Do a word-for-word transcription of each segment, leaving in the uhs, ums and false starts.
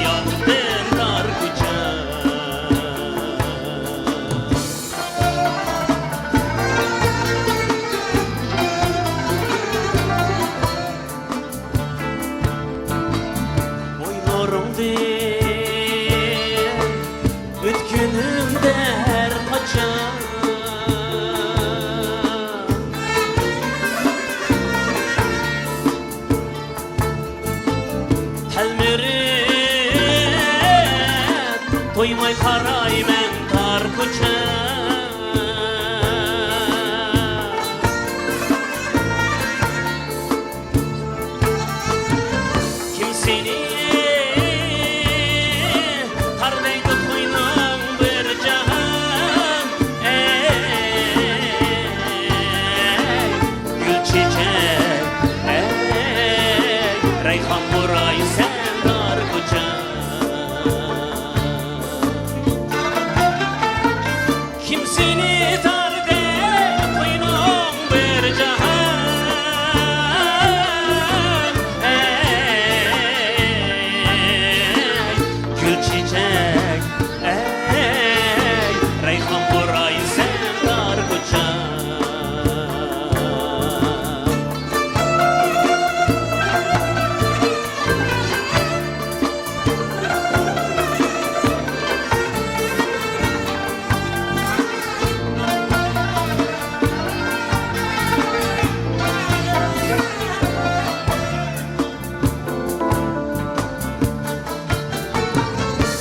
ياقتىن تار كوچا. بويلىرىڭدىن ئۆتكىنىمدە ھەر قاچان تەلمۈرۈپ، تويماي قارايمەن تار كوچا. كىم سېنى تارلايدۇ قوينۇڭ بىر جاھان؟ ئەي، گۈل چېچەك، ئەي، رەيھان پۇراي سەن دار كوچا. كىم سېنى تار دەپ قوينۇڭ بىر جاھان؟ ئەي، گۈل چېچەك، ئەي، رەيھان پۇراي سەن دار كوچا.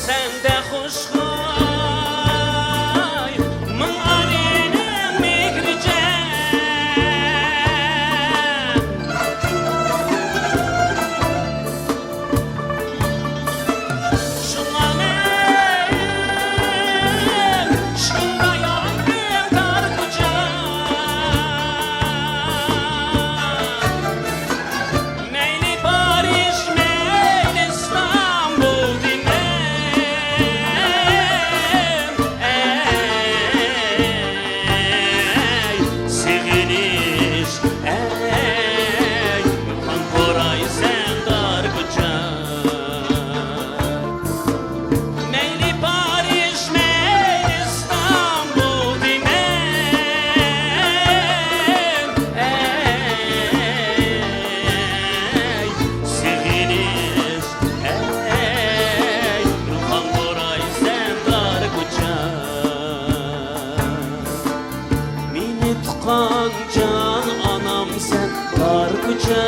سەندە خۇش خۇي مىڭ ئانىنىڭ مېھرىچە. شۇڭا مەن شۇنداق ياندىم تار كوچا. مەيلى پارىژ، مەيلى ئىستانبۇل دېمەم. ئەي، سېغىنىش، ئەي، غەم پۇراي سەن دار كوچا. مەيلى پارىژ، مەيلى ئىستانبۇل دېمەم. ئەي، سېغىنىش، ئەي، غەم پۇراي سەن دار كوچا. مېنى تۇغقان جان ئانام سەن دار كوچا.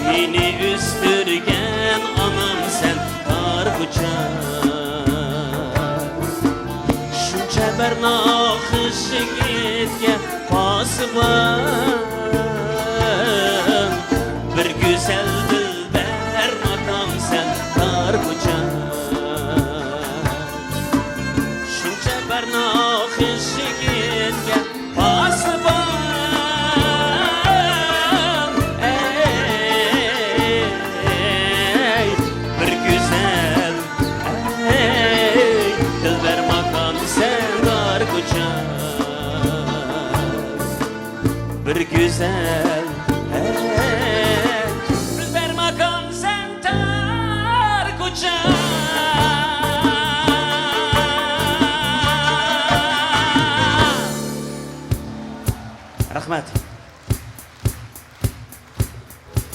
مېنى ئۆستۈرگەن ئانام سەن دار كوچا. شۇنچە بەر ناخشا يىگىتكە پاسىبان، بىر گۈزەل دىلبەر ماكان سەن دار كوچا. شۇنچە بەر ناخشا يىگىتكە پاسىبان، ئەي، بىر گۈزەل، ئەي، دىلبەر ماكان سەن دار كوچا. بىر گۈزەل، ئەي، دىلبەر ماكان سەن دار كوچا. رەھمەت.